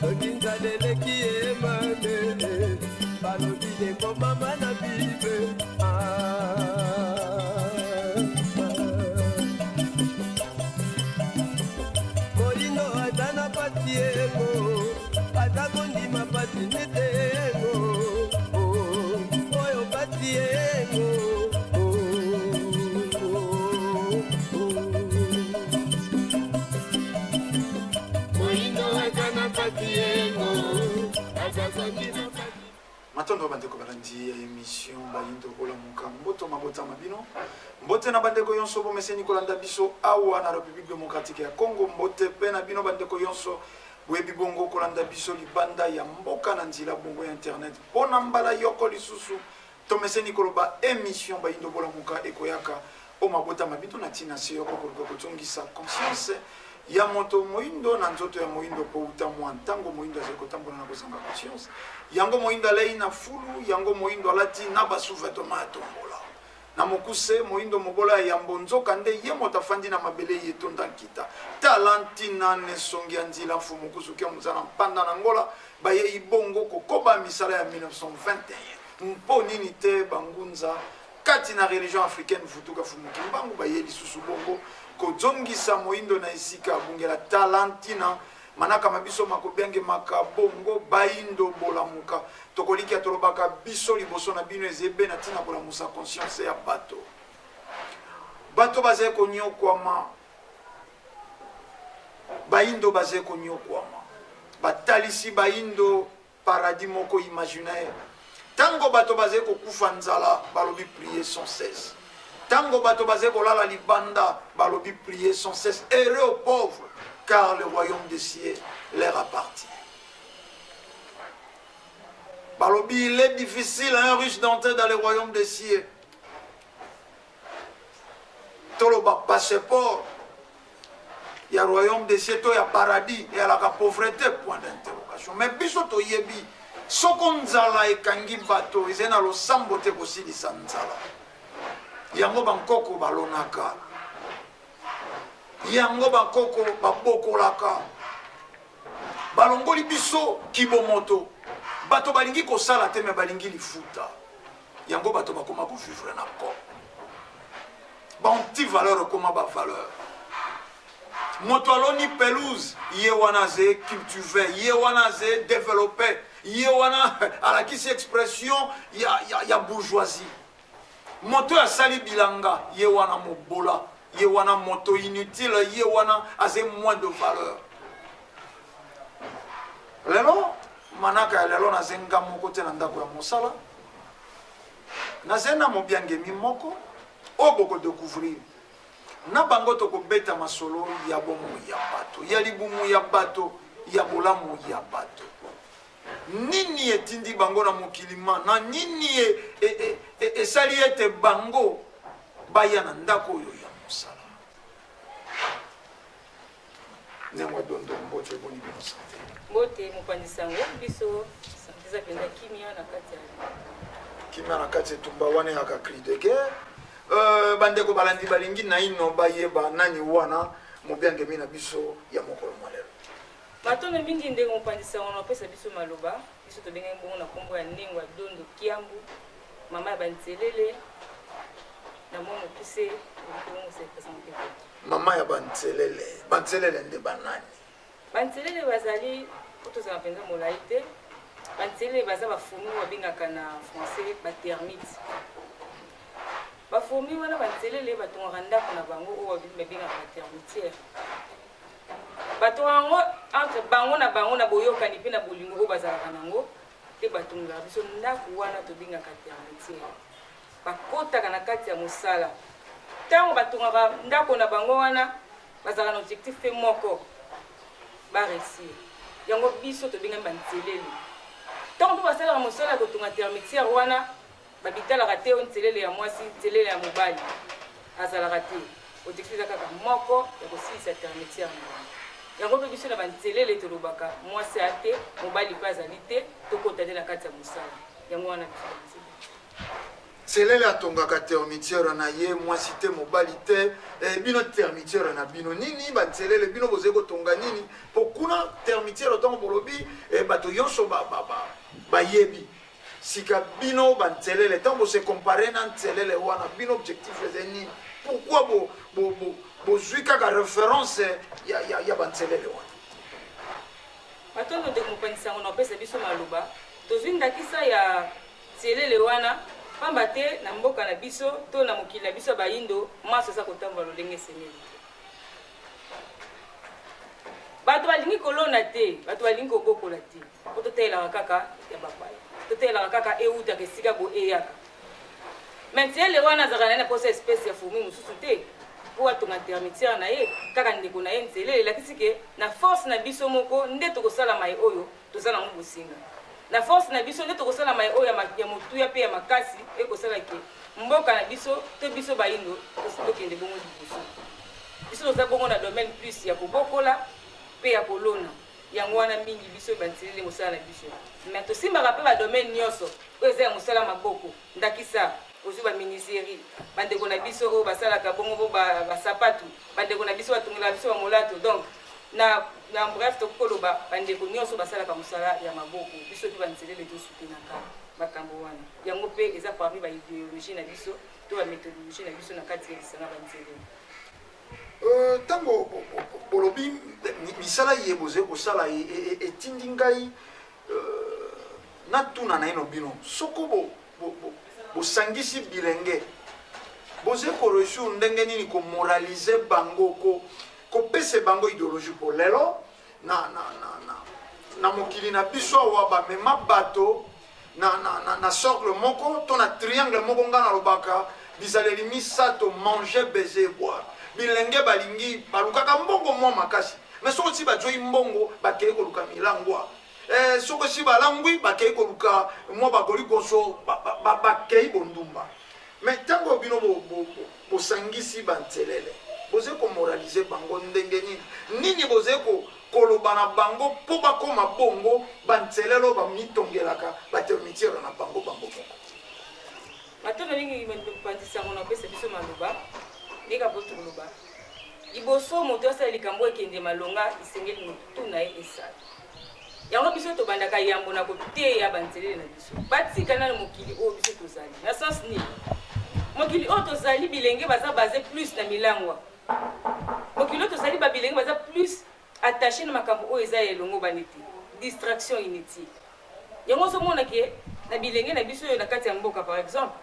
Soki nzala eleki ye mame, balobi ekomama na Bible. Moyindo aza na pasi yengo, aza kondima pasi nete yengo, oyo pasi yengo. Matondo bandeko balandi ya emission Bayindo bolamuka, mboto mabota ma bino, mbote na bandeko yonso bomeseni kolanda biso awa na Republique Democratique ya Congo, mbote pe na bino bandeko yonso boyebi bongo kolanda biso libanda ya mboka na nzela bongo ya internet mpo na mbala yoko lisusu. Tomeseni koloba emission Bayindo Bolamuka ekoyaka o mabota ma bino na ntina se yoko koluka kozongisa conscience ya moto moyindo na nzoto ya moyindo mpo uta mwa ntango moyindo azali kotambola na kozanga conscience. Yango moyindo alei na fulu, yango moyindo alati na ba sous-vêtements ya tombola. Na mokuse, moyindo mobola ya yambo nzoka nde ye moto afandi na mabele ye etonda nkita. Tala ntina n'esongi ya nzila Mfumu Kuzu Kiamuza na Mpanda na Angola bayei bongo kokoba misala ya 1921. Mpo nini te bangunza kati na religion africaine Vutuka Fumu Kimbangu baye lisusu bongo kozongisa moindo na esika abungela? Tala ntina manaka ma biso makobiangemaka bongo Baindo Bolamuka. Tokolikia tolobaka biso liboso na bino eza ebe na ntina kolamusa conscience ya bato. Bato bazali konyokwama, Baindo bazali konyokwama, batalisi Baindo paradis moko imaginaire. Tango bato bazali kokufa nzala, balobi prier sans cesse. Tango bato bazali kolala libanda, balobi prier sans cesse. Heureux aux pauvres, car le royaume des cieux leur appartient. Balobi, il est difficile à un riche d'entrer dans le royaume des cieux. Toloba passeport ya royaume des cieux to ya paradis eyalaka pauvreté, point d'interrogation. Mais biso toyebi soko nzala ekangi bato, ezali na losambo te kosilisa nzala. Yango bankoko balonaka, yango bankoko babokolaka, balongoli biso kibomoto. Bato balingi kosala te, me balingi lifuta. Yango bato bakoma kovivre na ko ba anti-valeur ekoma ba valeur. Moto aloni pelouse, ye wana aze cultive, ye wana aze développé, ye wana alakisi expression ya bourgeoisie. Moto oyo asali bilanga, ye wana mobola, ye wana moto inutile, ye wana aze moins de valeur. Lelo manaka ya lelo naze nga moko te na ndako ya mosala, naze na mobiangemi moko oyo bokodécouvrir na bango. Tokobeta masolo ya bomoi ya bato, ya libumu ya bato, ya bolamu ya bato. Nini etindi bango na mokili ma na nini esali ete bango baya na ndako oyo ya mosala? Ndenge dondo, mbote, eboni bino sante? Mbote mopanzi sango, biso sante eza mpenza kimia na kati ya kimia na kati etumba wana eyaka cri de guerre. Bandeko balandi balingi naino bayeba nani wana mobiangemi na biso ya mokolo mwa lelo. Matondo mingi ndenge mopanzi sango na opesa biso maloba. Biso tobengaki bongo na nkombo ya Nengwa Dondo Kiambu, mama ya banselele na mwa mokuse. Mama ya banselele, banselele nde banani? Banselele bazali, po tozala mpenza molai te, banselele baza bafourmi oyo babengaka na français batermite. Bafourmi wana banselele batongaka ndako na bango oyo babengaka batermitière. Batongaka yango entre bango na bango na boyokani mpe na bolingo oyo bazalaka nango te. Batongelaka biso ndako wana tobengaka termitière. Bakotaka na kati ya mosala ntango batongaka ndako na bango wana, bazalaka na objectif mpe moko, baréussir. Yango biso tobengami banselele. Ntango mpe basalaka mosala ya kotonga termitière wana, babitalaka te o nselele ya mwasi, nselele ya mobali azalaka te. Objectif eza kaka moko ya kosilisa termitière na bango. Yango mpe biso na banselele tolobaka mwasi aya te, mobali mpe azali te, tokota te na kati ya mosala. Yango wana biso banselele. Nselele atongaka termitière na ye, mwasi te, mobali te. Eh, bino termitière na bino nini? Banselele bino bozali kotonga nini? Po kuna termitière, ntango bolobi, eh, bato nyonso bayebi. Sika bino banselele, ntango bose comparer na nselele wana, bino objectif ezali nini? Pourquoi bozwi kaka référence ya banselele wana? Matondo, ndeko mopanzi sango, na kopesa biso maloba. Tozwi ndakisa ya nselele wana pamba te na mboka na biso to na mokili na biso ya Bayindo, maso eza kotambola lolenge esengeli te. Bato balingi kolona te, bato balingi kobokola te, po totalelaka kaka ya bapaya, totalelaka kaka eutaka esika bo eyaka. Mais nselele wana azalaka na ye na mposa espèce ya fourmi mosusu te mpo atonga termitière na ye, kaka ndeko na ye nselele. Elakisi ke na force na biso moko nde tokosala mai oyo toza nango bosenga, na force na biso nde tokosala mai oyo ya motuya mpe ya makasi ekosala ke mboka na biso to biso Bayindo tokende bongo liboso. Biso toza bongo na domaine plus ya kobokola mpe ya kolona. Yango wana mingi biso banselele mosala na biso, mais tosimbaka mpe badomaine nyonso oyo eza ya mosala maboko. Ndakisa, ozwi bamenuiserie, bandeko na biso oyo basalaka bongo bo basapatu, bandeko na biso batongelaka biso bamolato. Donc na bref, tokoki koloba bandeko nyonso basalaka mosala ya maboko, biso mpe banselele tosutenaka makambo wana. Yango mpe eza parmi baidéologie na biso to baméthodologie na biso na kati ya lisanga banselele. Ntango bolobi misala ye bozali kosala, etindi ngai natuna na bino: soko bosangisi bilenge, bozali koréussir ndenge nini komoraliser bango, kopesa bango idéologie? Po lelo na mokili na biso awa, bamema bato na cercle moko to na triangle moko. Ngai nalobaka bizaleli misato: manger, baiser, boire. Bilenge balingi, balukaka mbongo mwa makasi, mais soki osi bazwi mbongo, bakei koluka milangwa. Soki osi balangwi, bakei koluka mwa bagolikoso, bakei bondumba. Mais ntango bino bosangisi banselele, bozali komoraliser bango ndenge nini? Nini bozali koloba na bango mpo bakóma bongo banselele oyo bamitongelaka batermitière na bango bango moko? Matondo mingi, mopanzi sango, na kopesa biso maloba. Ndeka po tokoloba, liboso moto asala likambo ekende malonga, esengeli motu na ye esala yango. Biso tobandaka yambo na koteya banselele na biso batika nano mokili oyo biso tozali. Na sens nini? Mokili oyo tozali, bilenge baza base plus na milangwa. Mokili oyo tozali, babilenge baza plus attaché na makambo oyo eza ya elongo bani te, distraction inutile. Yango ozomona ke na bilenge na biso oyo na kati ya mboka, par exemple,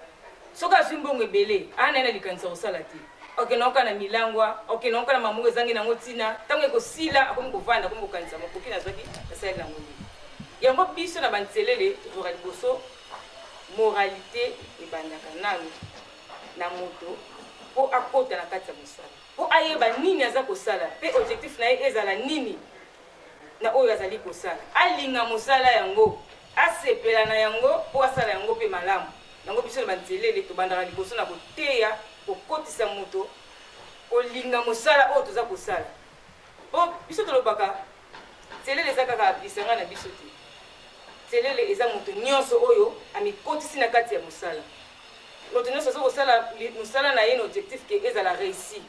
soki azwi mbongo ebele, aa na ye na likanisa kosala te, okende oka na milangwa, okende oka na mamongo ezangi nango ntina. Ntango ekosila, akomi kovanda, akomi kokanisa makoki nazwaki, nasali nango nini? Yango biso na banselele tozwaka liboso moralité. Ebandaka nanu na moto mpo akota na kati ya mosala, mpo ayeba nini aza kosala mpe objectif na ye ezala nini na oyo azali kosala. Alinga mosala yango, asepela na yango mpo asala yango mpe malamu. Yango biso na banzelele tobandaka liboso na koteya, kokotisa moto kolinga mosala oyo toza kosala. Mpo biso tolobaka, nselele eza kaka lisanga na biso te. Nselele eza moto nyonso oyo amikotisi na kati ya mosala, moto nyonso aza kosala mosala na ye na objectif ke ezala réussi,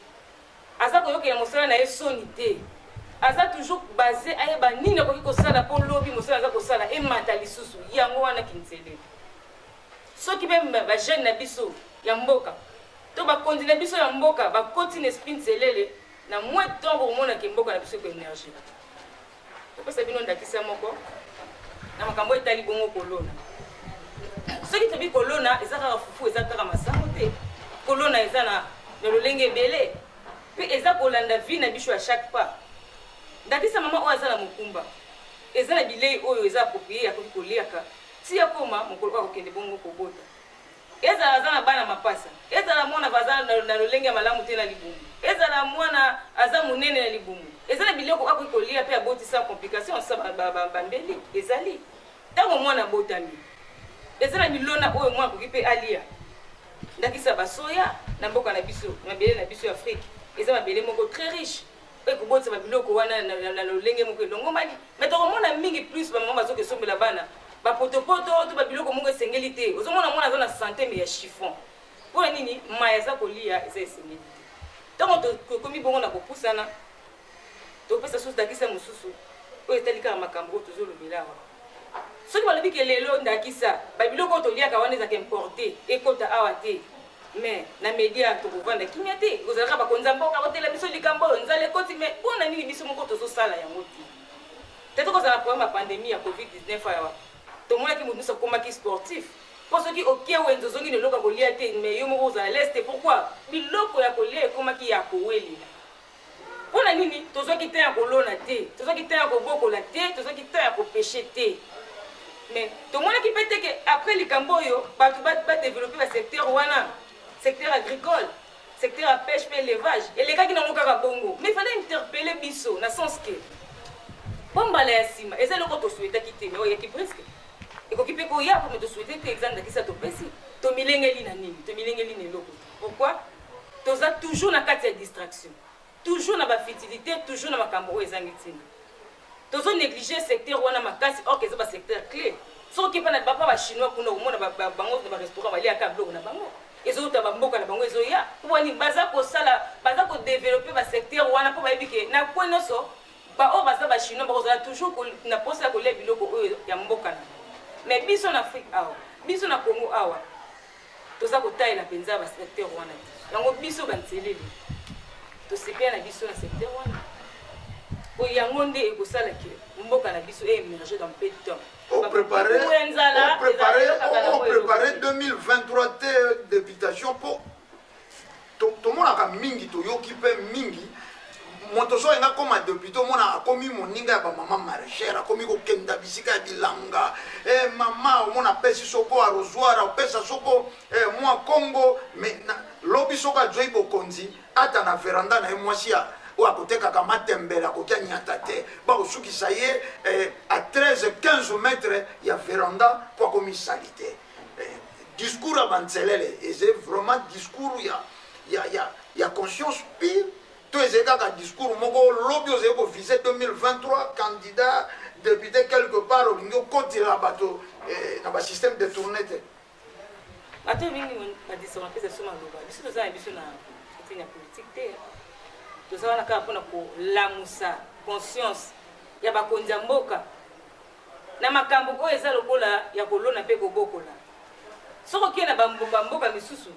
aza koyokela mosala na ye soni te, aza toujours basé ayeba nini akoki kosala mpo lobi mosala aza kosala emata lisusu. Yango wana kinselele. Soki mpe bajeune na biso ya mboka to bakonzi na biso ya mboka bakoti na esprit nselele, na moins temps bokomonaka mboka na biso ekoémerger. Topesa bino ndakisa moko na makambo etali bongo kolona. Soki tobi kolona, eza kaka fufu, eza kaka masango te. Kolona eza na lolenge ebele mpe eza kolanda vie na biso ya chaque pas. Ndakisa, mama oyo aza na mokumba, eza na bilei oyo eza approprié akoki koliaka ti akoma mokolo oyo akokende bongo kobota. Ezala aza na bana mapasa, ezala mwana aza na lolenge ya malamu te na libumu, ezala mwana aza monene na libumu, eza na biloko akoki kolia mpe abotisa complication sa bambeli. Ezali ntango mwana abotami, eza na milona oyo mwana akoki mpe alia. Ndakisa, basoya. Na mboka na biso, mabele na biso ya Afrique eza mabele moko très riche oyo ekobotisa babiloko wana na lolenge moko elongomani. Mais tokomona mingi plus bamama bazoki esombela bana. Bapotopoto to babiloko moko esengeli te. Ozomona mwana aza na sante mais ya chiffon. Mpo na nini? Mai aza kolia eza esengeli te. Ntango tokomi bongo na kopusana, topesa susu ndakisa mosusu oyo etali kaka makambo oyo tozolobela awa. Soki balobi ke lelo ndakisa babiloko oyo toliaka wana ezalaka importe, ekota awa te, mais na media tokovanda kimia te, ekozalaka bakonzi ya mboka botela biso likambo oyo, nzala ekoti, mais mpo na nini biso moko tozosala yango te? Te tokozala na problème ya pandemie ya covid-19 awa, tomonaki moto nyonso akomaki sportif, mpo soki okie wenze ozongi na eloko ya kolia te, mais yo moko ozala lese te. Pourquoi? Biloko ya kolia ekomaki ya kowelela. Mpo na nini tozwaki temps ya kolona te, tozwaki temps ya kobokola te, tozwaki temps ya kopeche te? Mais tomonaki mpe te ke après likambo oyo bato badeveloppe ba basecteur wana, secteur agricole, secteur ya pêche mpe élevage, elekaki nango kaka bongo. Mais fallait interpeller biso na sens ke mpo mbala ya nsima eza eloko tosouhaitaki te, mais oyaki presque ekoki mpe koya mpo me tosouhaite te. Exemple, ndakisa topesi, tomilengeli na nini? Tomilengeli na eloko te. Pourquoi? Toza toujours na kati ya distraction, toujours na bafutilité, toujours na makambo oyo ezangi ntina. Tozo négliger secteur wana makasi, or que eza basecteur clé. Soki mpe na bapa bachinois kuna, okomona bango na barestaurant baliaka biloko na bango ezouta bamboka na bango, ezoya. Mpo wani baza kosala, baza kodévelopper basecteur wana, mpo bayebi ke na kwe nyonso baoyo baza bachinois bakozala toujours na posa ya kolia biloko oyo ya mboka na bango. Mais biso na Afrique awa, biso na Congo awa, toza kotalela mpenza basecteur wana te. Yango biso banzelele tosepela na biso na secteur wana, po yango nde ekosala ke mboka na biso émerger dans peu de temps. Opréparé 2023 te, députation, mpo tomonaka mingi, toyoki mpe mingi, moto so alingi akóma député, omona akomi moninga ya bamama maraîchère, akomi kokenda bisika ya bilanga. Mama, omona apesi soko arrosoir, apesa soko mwa kongo. Mais lobi soko azwei bokonzi, ata na veranda na ye, mwasi ya oyo akotekaka matembele akoki anyata te, bakosukisa ye a 13 15 mètre ya veranda mpo akomi sali te. Discours ya banzelele eza vraiment discours ya conscience pure to ezali kaka discours moko? Lobi ozali kovise 2023 candidat député quelque part, olingi okotela bato na basystème détourné te? Bato mingi badisaka, bapesa biso maloba. Biso toza na biso na eteni ya politike te, toza wana kaka mpona kolamusa conscience ya bakonzi ya mboka na makambo oyo eza lokola ya kolona mpe kobokola. Soki okei na bamboka misusu,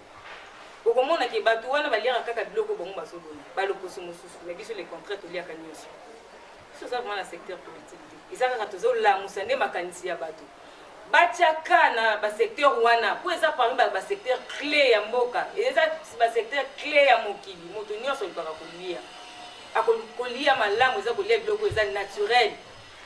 okomona ke bato wana baliaka kaka biloko bango bazolona, balokoso mosusu, mais biso le contraire, toliaka nyonso. Biso oza vraiment na secteur politique te, eza kaka tozolamusa nde makanisi ya bato batiaka na basecteur wana, mpo eza parmi basecteur clé ya mboka, eza basecteur clé ya mokili. Moto nyonso olukaka kolia, kolia malamu eza kolia biloko eza naturel.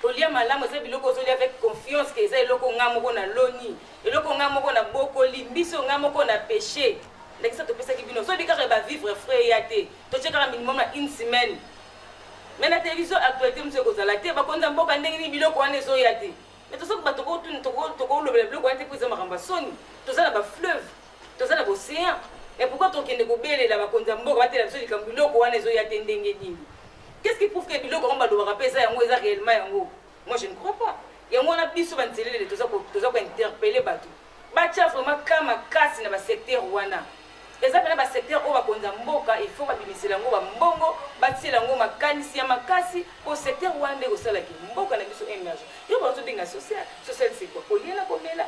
Kolia malamu eza biloko ozolia avec confiance ke eza eloko nga moko na loni, eloko nga moko na bokoli, mbiso nga moko na pêche. Ndakisa topesaki bino, soki kaka bavivre frais ya te, totie kaka minimum na une semaine. Mais na télévision actualité mosusu ekozala te, bakonzi ya mboka, ndenge nini biloko wana ezoya te? Mais tosoki bato tokolobela biloko wana te, mpo eza makambo ya soni. Toza na bafleuve, toza na baocéan, mais pourquoi tokende kobelela bakonzi ya mboka batela biso likambo biloko wana ezoya te? Ndenge nini? Qu'est-ce qui prouve que biloko yango balobaka mpe eza yango, eza réellement yango? Moi, je ne crois pas. Yango wana biso banzelele toza kointerpeller bato batia vraiment ka makasi na basecteur wana. Eza mpena basecteur oyo bakonzi ya mboka, il faut babimisela yango bambongo, batiela yango makanisi ya makasi, mpo secteur wana nde ekosalaki mboka na biso émerge. Yo bazobenga social. Social, c'est quoi? Kolia na komela,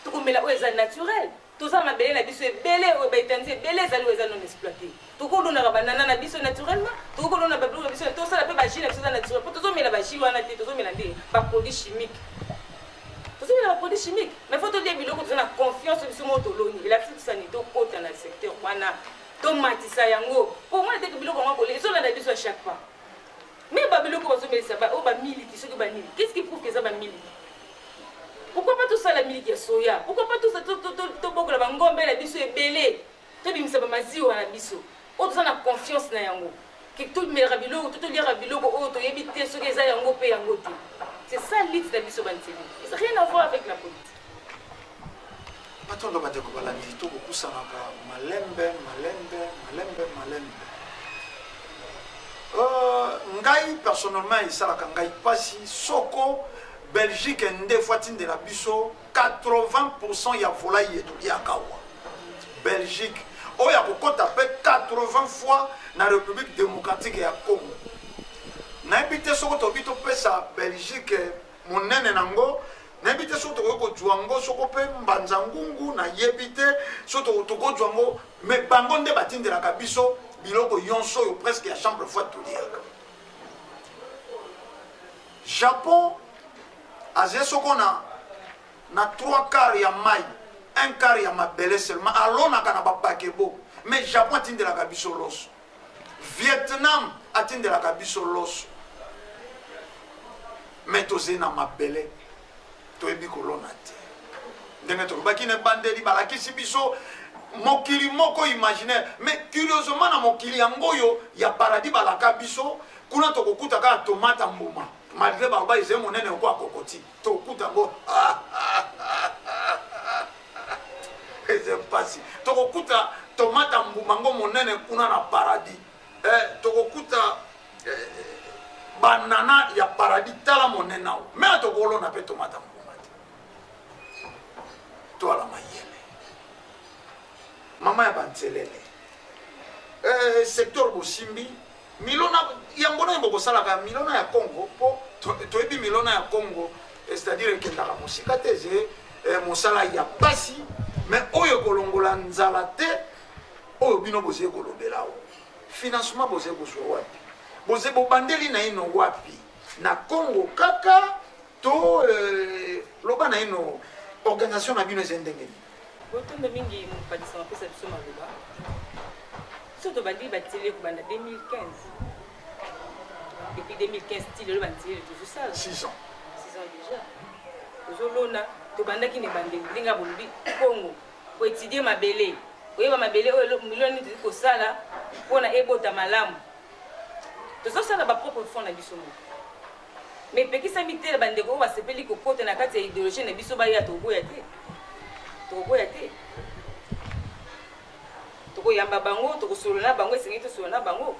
tokomela oyo eza naturel. Toza mabele na biso ebele oyo baetandi ebele ezali oyo eza non exploité. Tokolonaka banana na biso naturellement, tokolona babiloko na biso, tosala mpe bajus na biso eza naturel, mpo tozomela bajus wana te, tozomela nde baproduit chimique, tozomela baproduit chimique. Mais faut tolia biloko toza na confiance biso moko toloni. Elakisi tosani tokota na secteur wana, tomatisa yango, mpo omona teke biloko yango kolia ezolanda biso à chaque fois. Mais babiloko bazomelisa oyo bamiliki, soki banini, qu'est ce qui prouve que eza bamiliki? Pourquoi pas tosala miliki ya soya? Pourquoi pas tobokola bangombe na biso ebele, tobimisa bamaziwa na biso oyo toza na confiance na yango, ke tomelaka biloko to toliaka biloko oyo toyebi te soki eza yango mpe yango te? C'est ça lutte na biso banzeli, c'est rien à voir avec la politique. Matondo bandeko balandi, tokokusanaka malembe malembe malembe malembe. Ngai personnellement, esalaka ngai mpasi soko Belgique nde faut atindela biso 80% ya volaille toliaka awa. Belgique oyo akokota mpe 80 fois na République démocratique ya Congo. Nayebi te soko tobi topesa Belgique monene nango, nayebi te soki tokoki kozwa yango, soko mpe mbanza ngungu, nayebi te soki tokozwa yango, mais bango nde batindelaka biso biloko yonso oyo presque ya chambre froide toliaka. Japon aze soko na na 3 quart ya mai, 1 quart ya mabele seulement, alonaka na bapakebo, mais Japon atindelaka biso loso. Vietnam atindelaka biso loso, mais tozali na mabele, toyebi kolona te. Ndenge tolobaki na ebandeli, balakisi biso mokili moko imaginaire, mais curieusement na mokili yango oyo ya paradis balaka biso kuna, tokokuta kaka tomate ya mbuma, malgré baloba ezali monene lokola kokoti, tokokuta yango eza mpasi. Tokokuta tomate ya mbuma ngo monene kuna na paradis, tokokuta banana ya paradis tala monene awo, me tokolona mpe tomate ya mbuma te. Toala mayele, mama ya banzelele, secteur bosimbi milona yango nani bokosalaka milona ya Congo, mpo toyebi milona ya Congo, c'est-à-dire ekendaka mosika te, eze mosala ya pasi, mais oyo ekolongola nzala te. Oyo bino bozali kolobela o financement, bozali kozwa wapi? Boze bobandeli na ino wapi? Na Congo kaka to loba na ino organisation na bino eza ndenge nini? Botondo mingi, mopanzi mapesa biso maloba. Biso tobandi batiele kobanda 2015. Depuis 2015 ti lelo, bantiele tozosala. 6 ans. 6 ans déjà tozolona. Tobandaki na ebandeli, ndenge ya bolobi, Congo, koétudier mabele, koyeba mabele oyo milona nini tozi kosala mpona ebota malamu. Tozosala bapropre fonds na biso moko, mais epekisami te bandeko oyo basepeli kokota na kati ya idéologie na biso baya. Tokoboya te, tokoboya te, tokoyamba bango, tokosolola na bango. Esengeli tosolola na bango.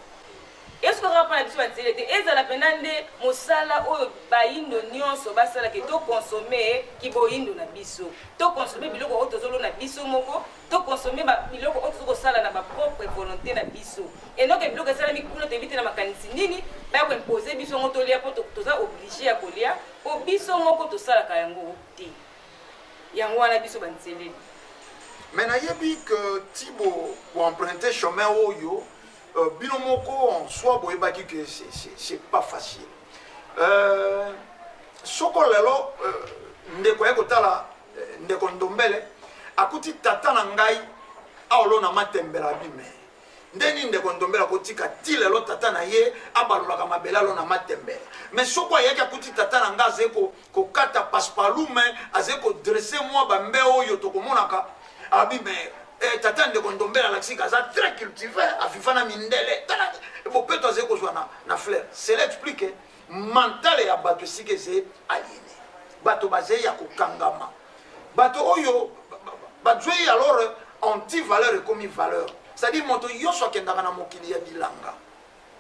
Esuka kaka mpona biso banzele te, ezala mpenza nde mosala oyo bayindo nyonso basalaki. Toconsommer kiboyindo na biso, toconsommer biloko oyo tozolona biso moko, toconsommer biloko oyo toza kosala na bapropre volonté na biso, enoke biloko esalami kuna, toyebi te na makanisi nini baya koimposer biso yango tolia, mpo toza obligé ya kolia, mpo biso moko tosalaka yango te. Yango wana biso banzeleli. Mais nayebi que ti boemprunter chemin oyo, bino moko en soi boyebaki que c'est pas facile. Soko lelo ndeko aye kotala ndeko Ndombele, akuti tata na ngai aolona matembela, bime ndeni ndeko Ndombele akotika ti lelo tata na ye abalolaka mabele, alona matembele. Mais soko ayaki, akuti tata na ngai azali kokata passe-palume, azali kodresser mwa bambe oyo tokomonaka, abi mais tata ndeko Ndombele alakisika aza très cultivé, aviva na mindele, tala bopeto azali kozwa na fleur. Cela explique mentale ya bato esika eze aliéné. Bato bazali ya kokangama, bato oyo bazwi alors anti valeur ekomi valeur, c'est-à-dire moto nyonso akendaka na mokili ya bilanga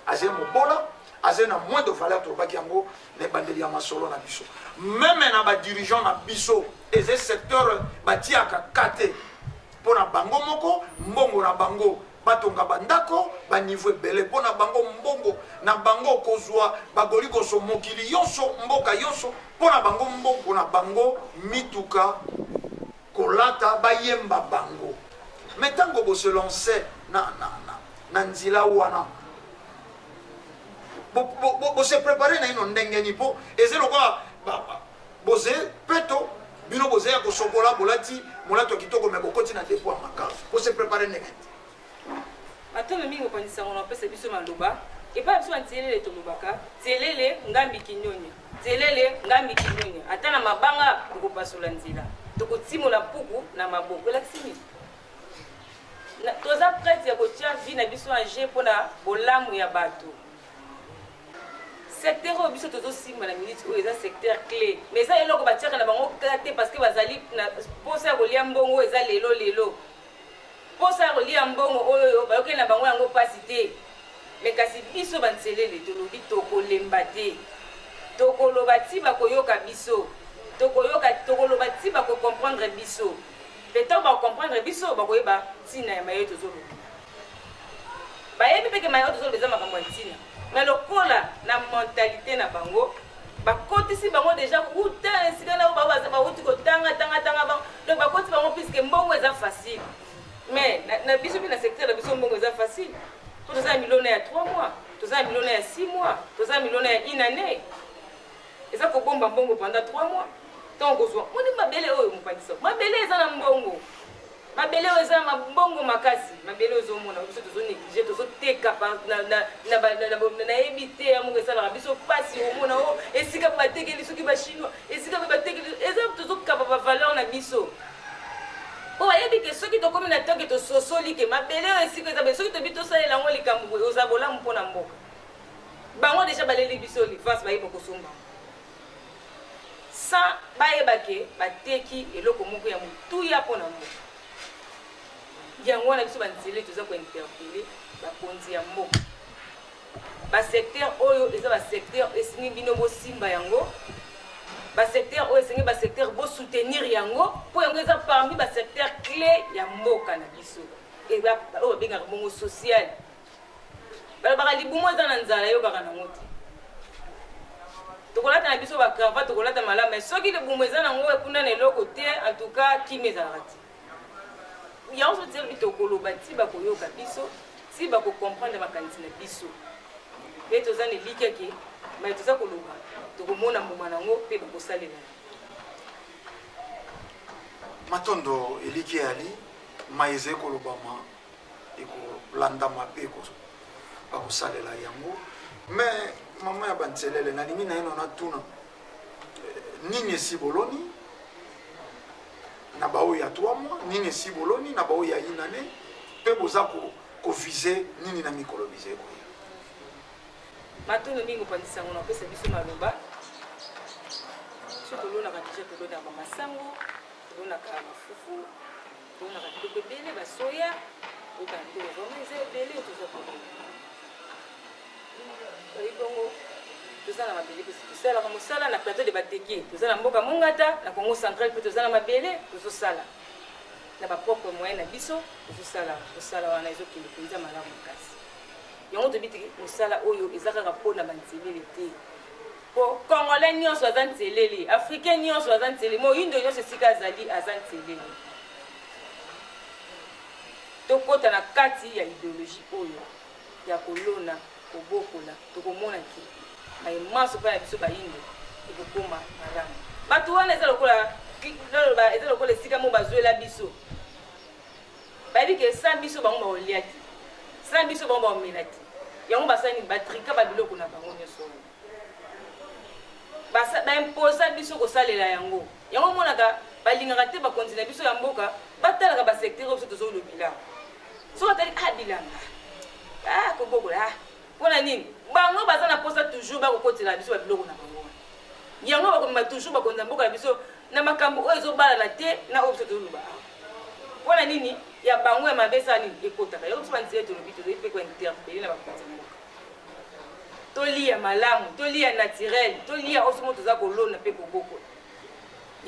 azali mobola, azali na moins de valeur. Tolobaki yango na ebandeli ya masolo na biso. Même na badirigeant na biso, eza secteur batiaka ka te mpo na bango moko mbongo na bango batonga bandako baniveau ebele, mpo na bango mbongo na bango kozwa bagoli koso mokili nyonso, mboka nyonso, mpo na bango mbongo na bango mituka, kolata, bayemba bango. Mais ntango bose lancer na nzela wana, bose préparer na ino ndenge nini? Mpo eza lokola boze peto, bino boze ya kosokola, bolati molato ya kitoko, mais bokoti na dépôt ya makala. Bose préparer ndenge te? Matondo mingi, mopanzi sango na opesa biso maloba. Epai biso bantielele tolobaka: tielele ngambi kinyonya, tielele ngambi kinyonya, ata na mabanga tokopasola nzela, tokotimola mpuku na maboko. Elakisi nini? Toza prête ya kotia vie na biso en jeu mpona bolamu ya bato. Secteur oyo biso tozosimba na minute oyo eza secteur clé, mais eza eloko batiaka na bango kaka te, parce que bazali na posa ya kolia mbongo. Eza lelo lelo posa ya kolia mbongo oyo bayokeli na bango yango mpasi te. Mais kasi biso banselele tolobi tokolemba te. Tokoloba ti bakoyoka biso, tokoyoka, tokoloba ti bako comprendre biso. Pe tango bako comprendre biso, bakoyeba ntina ya maye tozoloba. Bayebi pe ke maye oyo tozoloba eza makambo ya ntina. Mais lokola na mentalite na bango, bakotisi bango dejà wuta esika na oyo baza bawuti kotanga tanga tanga bango, donc bakotisi bango puisque mbongo eza facile. Mais na, na biso pe na secteur na biso mbongo eza facile. Po toza na milona ya 3 mois. Toza na milona ya 6 mois, toza na milona ya une annee. Eza kobomba mbongo pendant 3 mois. Ntango kozwa moni mabele oyo mopanzi sango, mabele eza na mbongo, mabele oyo eza na mbongo makasi, mabele oyo ozomona biso tozo neglige, tozoteka nayebi te ya moko esalaka biso mpasi. Omona o oh, esika mpe batekeli soki bachinois, esika mpe batekeli, eza tozokaba bavaleur na biso mpo bayebi ke soki tokomi na toke tososoli ke mabele oyo esika eza boye, soki tobi tosalela yango likambo boye, oza bolamu mpo na mboka. Bango deja baleli biso livance, bayeba kosomba sans bayeba ke bateki eloko moko ya motuya mpo na mboka. Yango wana biso banzele toza kointerpele bakonzi ya mboka, basecteur oyo eza basecteur esengi bino bosimba yango, basecteur oyo esengi basecteur bosoutenir yango, mpo yango eza parmi basecteur clé ya mboka na biso, oyo babengaka bongo social. Balobaka libumu eza na nzala, eyokaka nango te. Tokolata na biso bacravate, tokolata malamu, mais soki libumu eza nango kuna na eloko te, en tout cas kimia ezalaka te. Yango soki tozali tokoloba ti bakoyoka biso, ti bakocomprendre makanisi na biso, mpe toza na elikya ke mai toza koloba tokomona mbuma na yango mpe bakosalela. Matondo elikya yali mai ezali kolobama ekolandama mpe bakosalela yango. Me mama ya banselele, nalingi naino natuna eh, nini esi boloni na baoyo ya 3 mois, nini esi boloni na baoyo ya inane, mpe boza kovise nini na mikolo miza ekoya? Matondo mingi opanzisa yango na kopesa biso maloba. Biso tolonaka deja, tolonaka bamasango, tolonaka bafufu, tolonaka biloko ebele, basoya, tolonaka biloko vraiment eza ebele toza kolona. Oyi bongo toza na mabele mpe tosalaka mosala na plateau de Bateke, toza na mboka Mongata na Congo central, mpe toza na mabele tozosala na bapropre moyen na biso, tozosala mosala wana ezokende mpenza malamu makasi. Yango toyebi te mosala oyo eza kaka mpo na banzelele te, mpo congolais nyonso aza nzelele, africain nyonso aza nzelele, moyindo nyonso esika azali aza nzelele. Tokɔta na kati ya idéologie oyo ya kolona kobokola, tokomona ke maye manso mpa na biso bayindo ekokoma malamu. Bato wana eza lokola naloba, eza lokola esika moko bazwela biso, bayebi ke sans biso bango bakolia te, sans biso bango bakomela te. Yango basali nini? Batrika babiloko na bango nyonso wana, baimposa biso kosalela yango. Yango omonaka balingaka te bakonzi na biso ya mboka batalaka basecteur oyo biso tozolobila. Soki atali ah bilanga, ah kobokola, ah mpona nini bango baza na mposa toujours bakokotela biso babiloko na bango wana. Yango bakomema toujours bakonzi ya mboka na biso na makambo oyo ezobalana te na oyo biso tozoloba awa. Mpona nini ya bango ya mabe esala nini ekotaka yango? Biso banzela tolobi, tozali mpe kointerpele na bakonzi ya mboka, tolia malamu, tolia naturel, tolia oyo somo toza kolona mpe kobokola.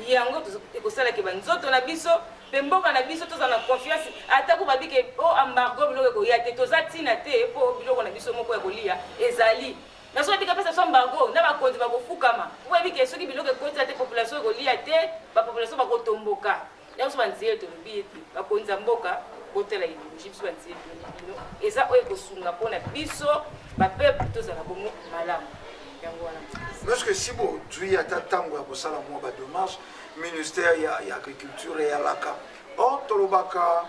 Yango ekosalaka banzoto na biso mpe mboka na biso tozala na confiance. Atako babike o embargo, biloko ekoya te, toza ntina te, mpo biloko na biso moko ya kolia ezali. Na soki babika pesa biso embargo, na bakonzi bakofukama, mpo bayebi ke soki biloko ekotisa te, population ekolia te, bapopulation bakotomboka. Yango biso banzele tolobi ete bakonzi ya mboka botala ideologie biso banzele tolobi bino eza oyo ekosunga mpona biso bapeuple tozala bongo malamu. Yango wana. Parce si bozwi ata ntango ya kosala mwa bademarche, ministère ya agriculture eyalaka or tolobaka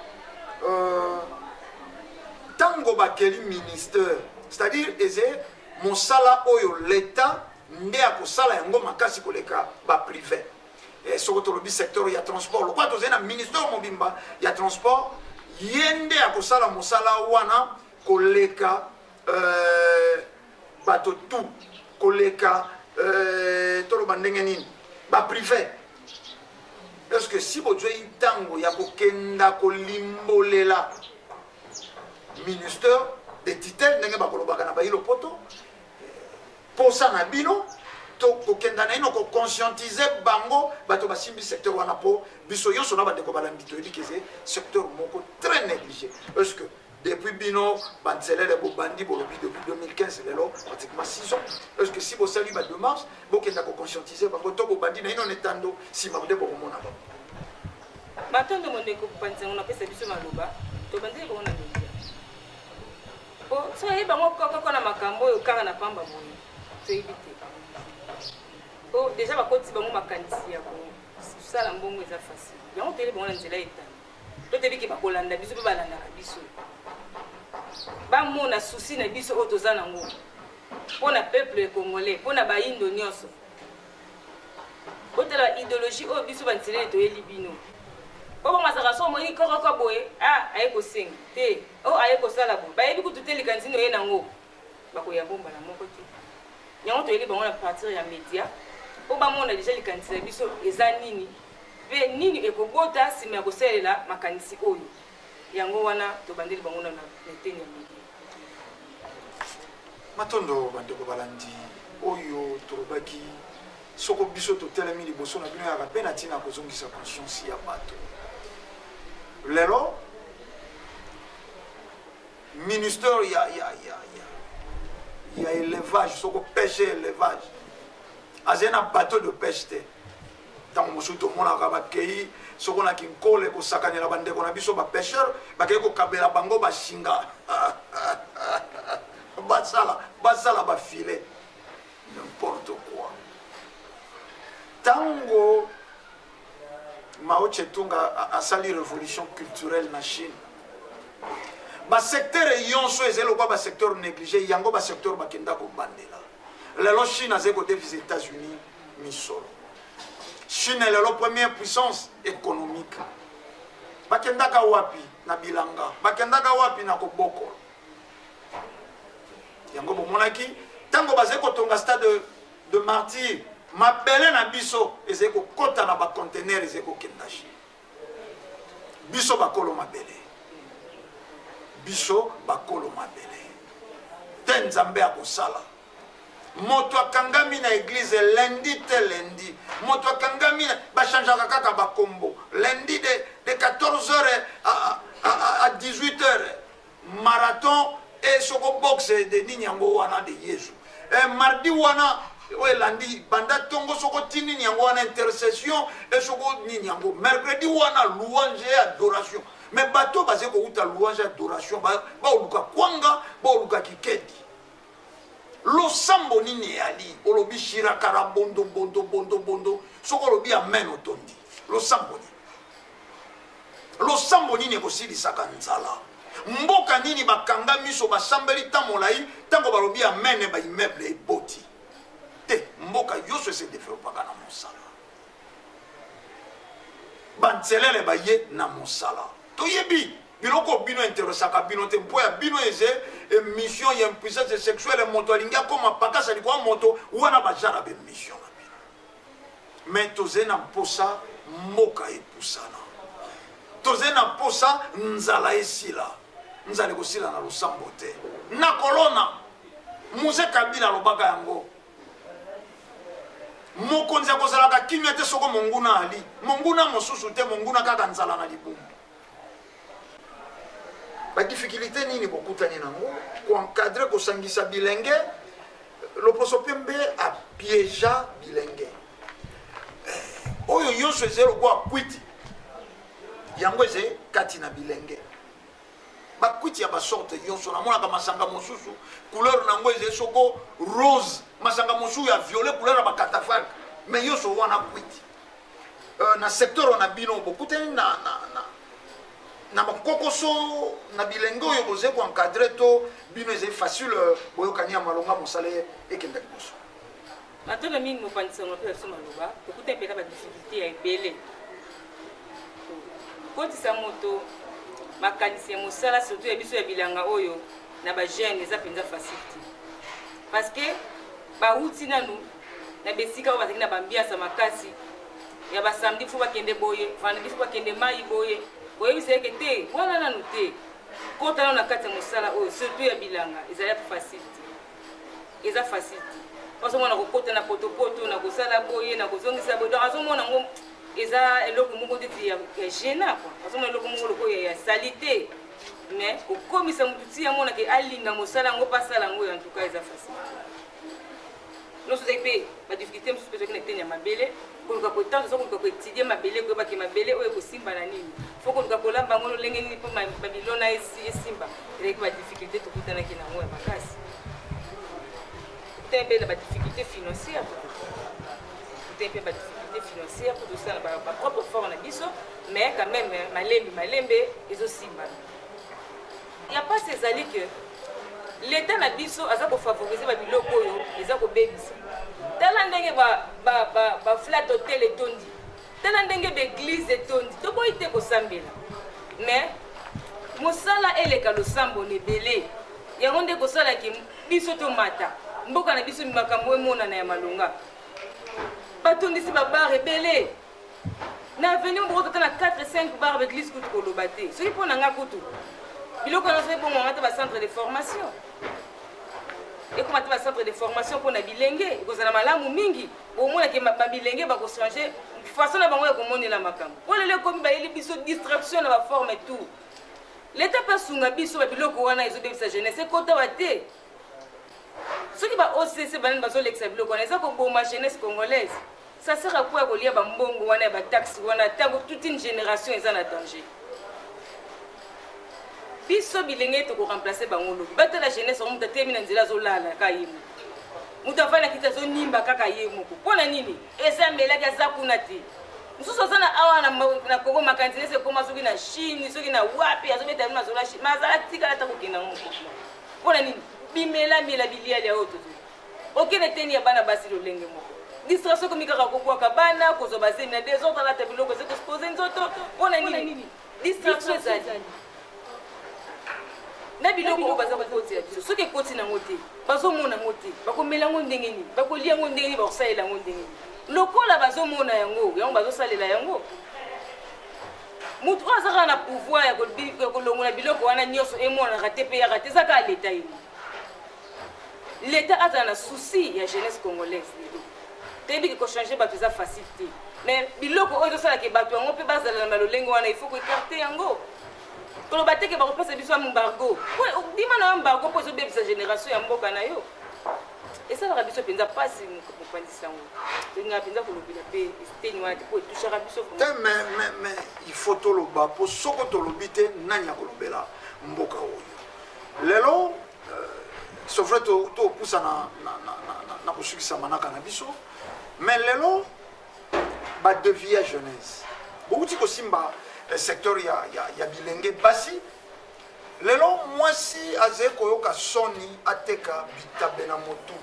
ntango bakeli ministère, c'est-à-dire eze mosala oyo l'État nde akosala yango makasi koleka baprivé. Soki tolobi secteur ya transport, lokola tozali na ministère mobimba ya transport, ye nde akosala mosala wana koleka bato tout, koleka toloba ndenge nini, baprivé. Est ce que si bozwei ntango ya kokenda kolimbolela ministère de tutelle ndenge bakolobaka na bayi lopoto posa na bino? To kokenda naino ko conscientiser bango bato basimbi secteur wana mpo biso nyonso na bandeko balandi toyebi ke eze secteur moko très négligé. Est ce que depuis bino banselele bobandi, bolobi depuis 2015, lelo pratiquement 6 ans, est ce que si bosali badémarche, bokenda koconscientiser bango, to bobandi naino na etando, nsima nde bokomona bango? Matondo, mondeko panzango, napesa biso maloba. Tobandeli bango na media po so oyebi bango kokoko na makambo oyo kaka na pamba boye, toyebi te po déjà bakotisi bango makanisi ya kosala mbongo eza facile. Yango toyebi bango na nzela etando, to toyebi ke bakolanda biso mpe balandaka biso, bamona souci na biso oyo toza nango mpo na peuple congolais, mpo na bayindo nyonso. Botala idéologie oyo biso banselele toyeli bino, po bango azalaka so omoni kokoko boye, a aye kosenga te, o aye kosala boye, bayebi kutu te likanisi no ye nango, bakoya bombala moko te. Yango toyeli bango na partir ya média mpo bamona déjà likanisi na biso eza nini mpe nini ekobota nsima ya kosalela makanisi oyo. Yango wana tobandeli bango na eteni ya media. Matondo, bandeko balandi. Oyo tolobaki, soko biso totelemi liboso na bino, yaka mpe na ntina kozongisa conscience ya bato. Lelo ministère ya élevage, soko pêche, élevage, azali na bateau de pêche te. Ntango mosusu tomonaka bakei soko na Kinkole kosakanela bandeko na biso bapêcheur, bakei kokabela bango basinga, basala bafilet. N'importe quoi! Ntango Mao Tse-tung asali révolution culturelle na Chine, basecteur nyonso ezali lokwa basecteur négligé. Yango basecteur bakenda kobandela. Lelo Chine azali kodefisa États-Unis misolo. Chine lelo première puissance économique. Bakendaka wapi? Na bilanga. Bakendaka wapi? Na kobokolo. Yango bomonaki ntango bazali kotonga Stade de Martyr, mabele na biso ezali kokɔta na baconteneur, ezali kokenda Chine. Biso bakolo mabele, biso bakolo mabele te. Nzambe akosala. Moto akangami na église lundi te lundi, moto akangami, bachangeaka kaka bakombo. Lundi de 14 heures à 18 heures, marathon e soko boxe de nini yango wana de Yesu. E mardi wana oyo elandi, banda ntongo soko ti nini yango wana, intercession e soko nini yango. Mercredi wana, louange et adoration. Mais bato bazali kowuta louange, adoration, baoluka kwanga, baoluka kikedi. Losambo nini eyali? Olobi shirakara bondo bondo bondo bondo, soki olobi amen, otondi. Losambo nini? Losambo nini ekosilisaka nzala? Mboka nini bakanga miso, basambeli ntan molai, ntango balobi amen, baimmeuble eboti te? Mboka nyonso ese développaka na mosala. Banzelele baye na mosala. Toyebi biloko bino interesaka bino te, mpo ya bino eze émission ya impuissance sexuelle. Moto alingi akoma pakasa likoya moto wana, bazala baémission na bino. Mais tozali na mposa mboka epusana, tozali na mposa nzala esila. Nzala ekosila na losambo te, na kolona. Mzee Kabila alobaka yango: mokonzi akozalaka kimia te soko monguna ali monguna mosusu te, monguna kaka nzala na libumu. Badifficulté nini bokutani nango koencadrer, kosangisa bilenge? Loposo pembe apiéger bilenge oyo nyonso ezali lokola kwiti. Yango ezali kati na bilenge, bakwiti ya basorte nyonso. Namonaka masanga mosusu couleur nango ezali soko rose, masanga mosusu ya violet, couleur ya bacatafalque, mais nyonso wana kwiti. Na secteur na bino, bokutani na bakokoso na bilenge oyo bozali koencadrer, to bino ezali facile, boyokani ya malonga, mosala ekenda liboso? Matondo mingi, mopanzi sango mpe biso maloba. Tokuta mpenza badifficulté ya ebele. Kotisa moto makanisi ya mosala, surtout ya biso ya bilanga oyo, na bajeune, eza mpenza facile te, parce que bawuti nanu na besika oyo bazalaki na baambiance ya makasi ya basamedi faut bakende boye, vendredi faut bakende mai boye. Koyebisa eke te wana nanu te, kota nanu na kati ya mosala oyo, surtout ya bilanga, ezali facile te, eza facile te. Azomona kokota na potopoto, na kosala boye, na kozongisa boye, donc azomona yango eza eloko moko ndeti ya gênant quoi. Azomona eloko moko lokola ya salite. Mais kokomisa motu ti amonake alinga mosala yango mpe asala yango, en tout cas eza facile. Nyonso ezali mpe badifficulté mosusu mpe ezalaki na eteni ya mabele, koluka kotango oza koluka koétudier mabele, koyebake mabele oyo ekosimba na nini, fo koluka kolamba yango lolenge nini mpo babilona esimba. Ezalaki badifficulté tokutanaki na yango ya makasi. Tokutani mpe na badifficulté financière, tokutani mpe badifficulté financière mpo tosala bapropre effort na biso, mais quand même malembe malembe ezosimbana. Ya mpasi ezali ke leta na biso aza kofavorize babiloko oyo eza kobebisa. Tala ndenge baflat hotel etondi, tala ndenge baeglize etondi. Toboyi te kosambela, mais mosala eleka losambo na ebele. Yango nde kosalaki biso tomata mboka na biso, makambo emonana ya malonga. Batondisi babar ebele na avenue moko, tata na 4 5 bar, baeglise kutu koloba te. Soki mpo na nga kutu, biloko nyonso ebongwanga te, bacentre de formation ekoma te, bacentre de formation mpo na bilenge ekozala malamu mingi. Bomonake babilenge bakochange façon na bango ya komonela makambo. Mpo lelo ekomi bayeli biso distraction na baforme tout. Leta mpe asunga biso, babiloko wana ezobebisa jeunesse ekota wa te. Soki ba OCC banani bazolekisa biloko wana, eza koboma jeunesse congolaise. Ça sert à quoi kolia bambongo wana ya bataxe wana ntango toute une génération eza na danger? Biso bilenge tokoremplace bango lobi. Batala jeunesse yango, moto atemi na nzela azolala kaka ye moko, moto avandi na kiti azonimba kaka ye moko. Mpo na nini? Eza amelaki aza kuna te. Mosusu aza na awa na Kongo, makanisi nesi ekoma soki na Chine, soki na wapi, azobeta bino azola Chine, ma azala tikala ata kokenda ngo moko. Mpo na nini? Bimelamela, bilialia oyo tozwi. Okende teni ya bana basi lolenge moko, distraction ekomi kaka kobwaka bana, kozwa bazemi na desordre, alata biloko eza kospose nzoto. Mpo na nini? Distraction ezali na biloko oyo baza kokotela biso. Soki ekoti nango te, bazomona yango te, bakomela yango ndenge nini? Bakolia yango ndenge nini? Bakosalela yango ndenge nini? Lokola bazomona yango, yango bazosalela yango. Motu oyo aza kaka na pouvoir ya kolongola biloko wana nyonso emonanaka te mpe yaka te, eza kaka leta ye moko. Leta azala na souci ya jeunesse congolaise. Lelo toyebi ke kochange bato eza facile te, mais biloko oyo ezosalaka bato yango mpe bazala na malolenge wana, il faut koécarte yango. Koloba te ke bakopesa biso embargo, ndima na embargo mpo ezobebisa génération ya mboka na yo. Esalaka biso mpenza mpasi. Mopanzi sango, tolingaka mpenza kolobela mpe eteni wana te mpo etushaka biso. Te, mais il faut toloba, mpo soko tolobi te, nani akolobela mboka oyo lelo? C'est vrai, topusa na kosukisa manaka na biso, mais lelo badéfis ya jeunesse bouti kosimba secteur ya bilenge basi. Lelo mwasi azali koyoka soni ateka bitabe na motu,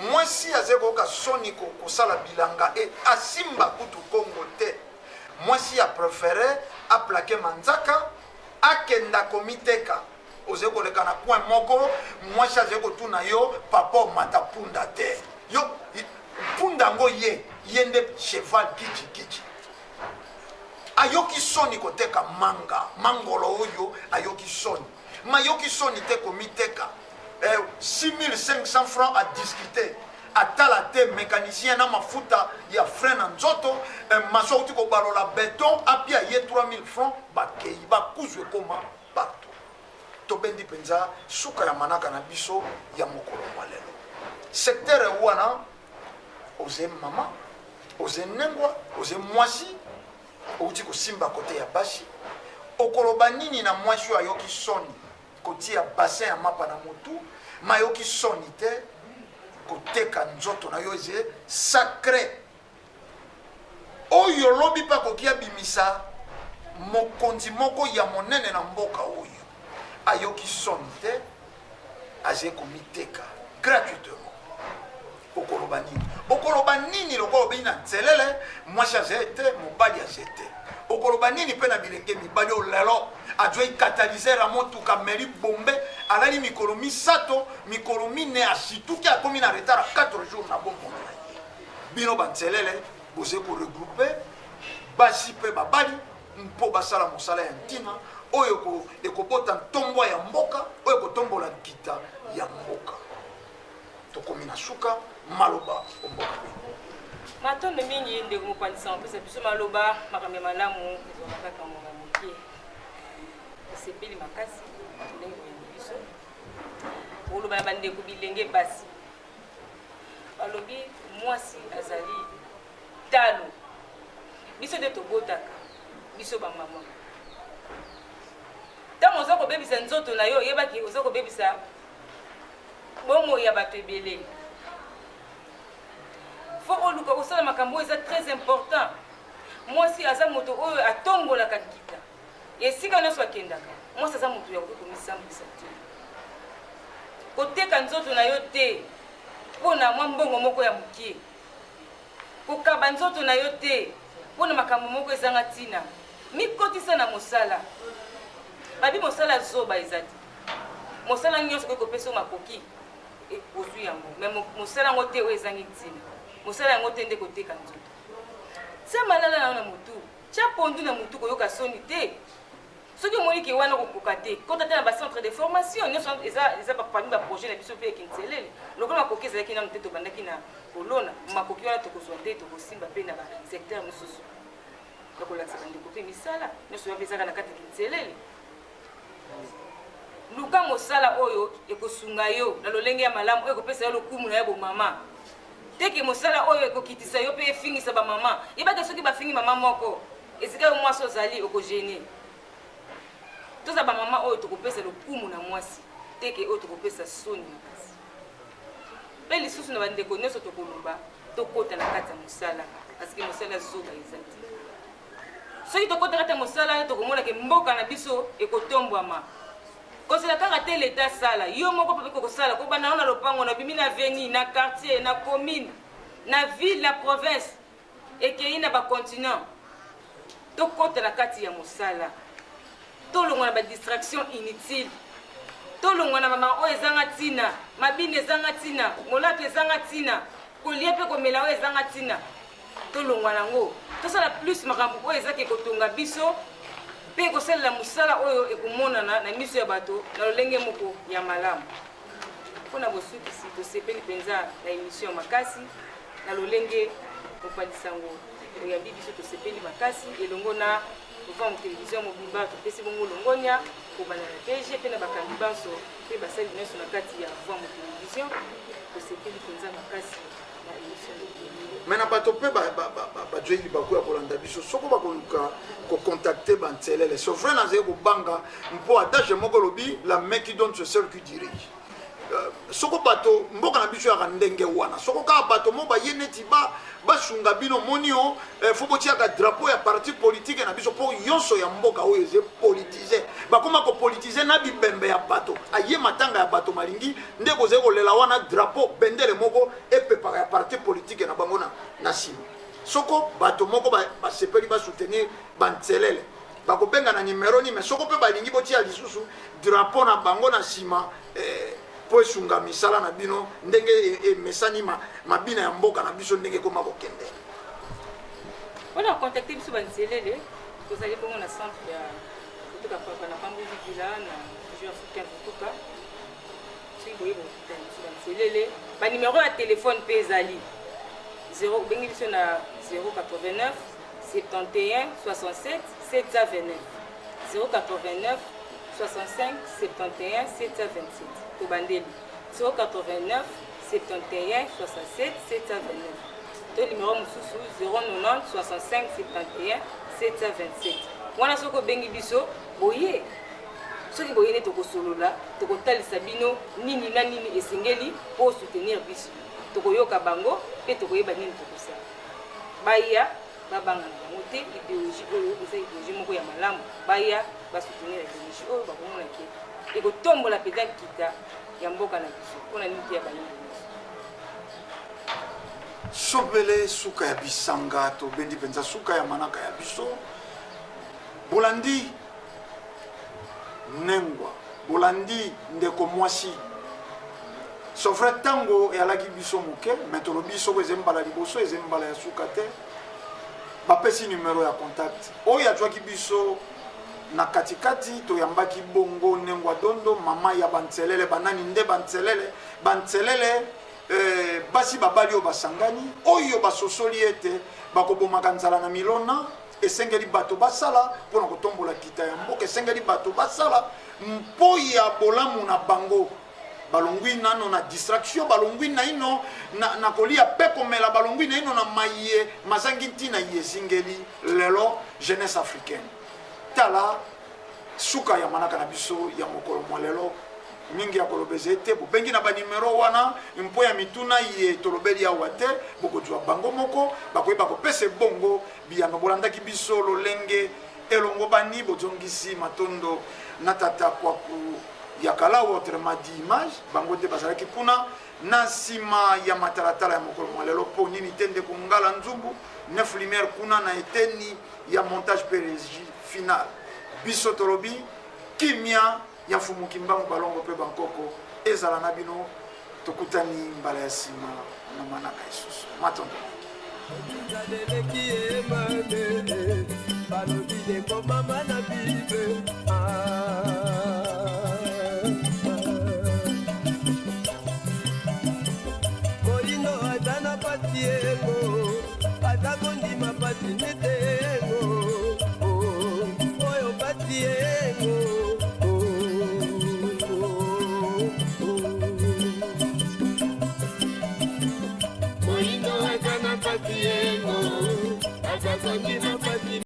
mwasi azali koyoka soni kosala bilanga e asimba kutu kongo te. Mwasi ya préféré aplaquer manzaka, akenda komiteka. Ozali koleka na coin moko, mwasi azali kotuna yo: "Papa, omata punda te?" Yo punda yango ye, ye nde cheval kichikiki. Ayoki soni koteka manga, mangolo oyo ayoki soni, mayoki soni te komiteka. 6500 francs, adiscute, atala te mécanicien na mafuta ya frein na nzoto. Maso auti kobalola beton, apia ye 3000 francs, bakei bakuzu ekoma partout. Tobendi mpenza suka ya manaka na biso ya mokolo mwa lelo. Secteur wana, oze mama, oze nengwa, oze mwasi, outi kosimba kote ya basi, okoloba nini na mwasi oyo ayoki soni kotia bassin ya mapa na motu, mayoki soni te koteka nzoto na yo eze sacré, oyo lobi mpe akoki abimisa mokonzi moko ya monene na mboka oyo ayoki soni te, azali komiteka gratuitement? Okoloba nini? Okoloba nini lokola obengi na nzelele, mwasi azali te, mobali azali te? Okoloba nini mpe na bilenge mibali oyo lelo azwai catalyseur ya motuka, ameli bombe, alali mikolo 3, mikolo 4, asituki, akomi na retard ya 4 jours na bomoi na ye? Bino banzelele bozali koregroupe basi mpe babali mpo basala mosala ya ntina oyo ekobota ntombwa ya mboka, oyo ekotombola nkita ya mboka. Tokomi na suka. maloba omboka bino. Matondo mingi ndeko mopanzi sango opesa biso maloba, makambo ya malamu ezwaka kaka ngonga moke. Tosepeli makasi ndenge boyambi biso. Koloba na bandeko bilenge basi, balobi mwasi azali talo, biso nde tobotaka, biso bamama. Ntango oza kobebisa nzoto na yo, oyebaki oza kobebisa bomoi ya bato ebele. Fo oluka kosala makambo oyo eza très important. Mwasi aza moto oyo atombolaka nkita esika nyonso akendaka. Mwasi aza moto ya koki komisambwisa te, koteka nzoto na yo te mpo na mwa mbongo moko ya moke, kokaba nzoto na yo te mpo na makambo moko ezanga ntina. Mikotisa na mosala. Babi mosala zoba eza te. Mosala nyonso ekoki kopesa yo makoki, ozwi yango, me mosala yango te oyo ezangi ntina. Mosala yango te nde koteka nzoto. Tia malala na yo na motu, tia pondu na motu, koyoka soni te. Soki omoni ke wana okokoka te, kota te na ba centre de formation nyonso eza, eza parmi ba projet na biso mpe ekinselele. Lokola makoki ezalaki nanu te, tobandaki na kolona makoki wana, tokozwa nde tokosimba mpe na ba secteur mosusu ya kolakisa bandeko mpe misala nyonso wana mpe ezaka na kati ya kinselele. Luka mosala oyo ekosunga yo na lolenge ya malamu, oyo ekopesa yo lokumu na yo bomama teke mosala oyo ekokitisa yo mpe efingisa bamama. Yebaka soki bafingi mama moko esika yo mwasi ozali, okogene. Toza bamama oyo tokopesa lokumu na mwasi teke oyo tokopesa soni makasi. Mpe lisusu na bandeko nyonso tokoloba, tokota na kati ya mosala, parceke mosala zoba eza te. Soki tokota kati ya mosala, tokomona ke mboka na biso ekotombwama. Kozela kaka te leta asala, yo moko mpe kokosala, kobanda na lopango na bimi, na avenue, na quartier, na commune, na ville, na province, ekei na bacontinent. Tokota na kati ya mosala, tolongwa na badistraction inutile, tolongwa na mama oyo ezanga ntina, mabina ezanga ntina, molato ezanga ntina, kolia mpe komela oyo ezanga ntina. Tolongwa nango, tosala plus makambo oyo ezaki ekotonga biso mpe ekosalela mosala oyo ekomonana na miso ya bato na lolenge moko ya malamu. Mpo na bosukisi, tosepeli mpenza na emission makasi na lolenge mopanzi sango oyambi biso, tosepeli makasi elongo na Vam Television mobimba. Topesi bongo longonya kobanda na DG mpe na bakambi banso mpe basali nyonso na kati ya Vam Television. Tosepeli mpenza makasi na emission. Me na bato mpe bazwi libaku ya kolanda biso, soko bakoluka kocontacte banselele, c'est vrai, nazali kobanga mpo adage moko elobi: la main qui donne, c'est celle qui dirige. Soko bato mboka na biso yaka ndenge wana, soko kaka bato mo baye neti basunga bino, moni o fo botiaka drapeau ya parti politique na biso, mpo nyonso ya mboka oyo eza politise. Bakoma kopolitise na bibembe ya bato, aye matanga ya bato malingi nde kozali kolela wana, drapeau bendele moko epepaka ya parti politique na bango na nsima. Soko bato moko basepeli basoutenir banselele, bakobenga na nimero nini? Soko mpe balingi botia lisusu drapeau na bango na nsima mpo esunga misala na bino ndenge emesani mabina ya mboka na biso ndenge ekoma kokende. Mpona kocontacte biso banselele, tozali bongo na centre ya Vutuka Papa na Pambuzi Villa na région africain Vutuka. Soki boye bokuta biso banselele, banimero ya telefone mpe ezali 0, obengi biso na 089 71 67 729, 089 65 71 727. Tobandeli 089 71 67 729 to numero mosusu 090 65 71 727. Wana soki obengi biso boye, soki boye nde tokosolola, tokotalisa bino nini na nini esengeli mpo soutenir biso. Tokoyoka bango mpe tokoyeba nini tokosala. Baya, babanga na bango te. Idéologie oyo eza idéologie moko ya malamu. Baya basoutenir idéologie oyo, bakomona ke ekotombola mpenza nkita ya mboka na biso, mpona nini te ya bayindo nyonso. Sobele suka ya bisanga, tobendi mpenza suka ya manaka ya biso. Bolandi nengwa, bolandi ndeko mwasi sofre. Ntango eyalaki biso moke, me tolobi soko eza mbala liboso, eza mbala ya suka te. Bapesi numero ya contact oyo azwaki biso na katikati. Toyambaki bongo Nengwa Dondo, mama ya banselele. Banani nde banselele? Banselele. Eh, basi babali oyo basangani, oyo basosoli ete bakobomaka nzala na milona, esengeli bato basala mpo na kotombola kita ya mboka, esengeli bato basala mpo ya bolamu na bango. Balongwi nano na distraction, balongwi naino na, na kolia mpe komela, balongwi naino na maye mazangi ntina ye ezingeli lelo jeunesse africaine. Tala suka ya manaka na biso ya mokolo mwa lelo. Mingi ya koloba ezali te. Bobengi na banimero wana mpo ya mituna ye tolobeli awa te, bokozwa bango moko bakoyeba kopesa ebongo biyano. Bolandaki biso lolenge elongobani, bozongisi matondo na tata Kwaku ya Kalawu, autrement dit image, bango nde bazalaki kuna na nsima ya matalatala ya mokolo mwa lelo. Mpo nini te ndeko Ngala Nzumbu Neuf Lumière kuna na eteni ya montage mpe regie finale. Biso tolobi kimia ya Mfumu Kimbangu, balongo mpe bankoko ezala na bino. Tokutani mbala ya nsima na manaka isusu. Matondo. Eleki ye mabe, balobi ekomama na Bible. Moyindo aza na pasi yengo, aza kondima pasi nete yengo, oyo pasi yengo. Moyindo aza na pasi yengo, aza kondima.